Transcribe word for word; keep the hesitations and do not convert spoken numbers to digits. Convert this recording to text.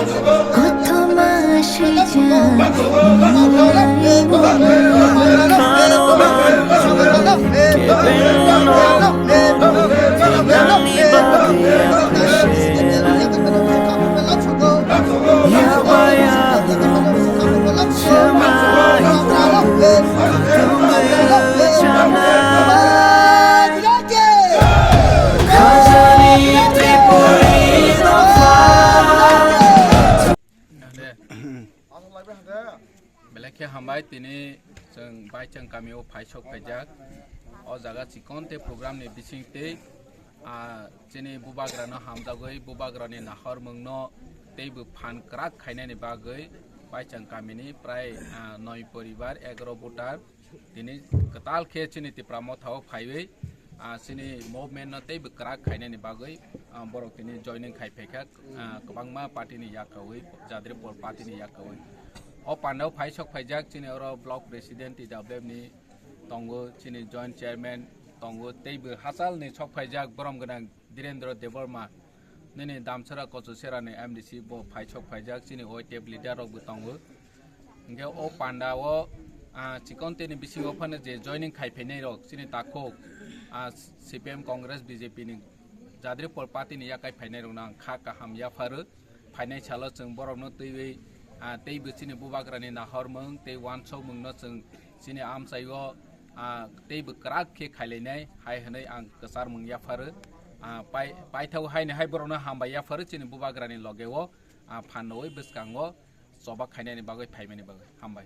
Kothoma swijak. Belai khe hambai, tini chwng Baichwng kamio phai sok phaijak. O jaga chikon tei program ni bising tei, ah, chini bubagrano hamjagwi bubagrani nahormungno teibo phan kwrak khainani bagwi Baichwng kamini prai, ah, noi poribar, egaro voter tini kwtal khe chini Tipra Motha o phaiwi, ah, chini movement no teibo kwrak khainani bagwi, ah, borok tini joining khai phaikha, ah, kwbangma party ni yakkaui, Jadripol party ni yakkaui. O pandao phai sok phaijak chini oro block president T W F ni tongo, chini joint chairman tongo, teibo hachal ni sok phaijak borom gwnang Dhirendra Debbarma, nini Damsara Kochusera ni M D C bo phai sok phaijak, chini Y T F leader rok bo tongo. Hingke o panda o, ah, chikon tei ni bisingo phano je joining khai phainai rok, chini takhuk, ah, C P M, Congress, B J P ni Jadripol party ni yakai phainai rok no ang kha kaham yapharo. Phainai salo chwng borok no twiwi, ah, teibo chini bubagra ni nahormung tei wansokmung no chwng chini amchai o, ah, teibo kwrak khe khailainai hai hwnwi ang kwcharmung yapharo. Ah, pai-, paithak haino hai borok no hambai yapharo chini bubagra ni loge o, ah, phan rwui bwskango choba khainani bagwi phaimani bagwi. Hambai.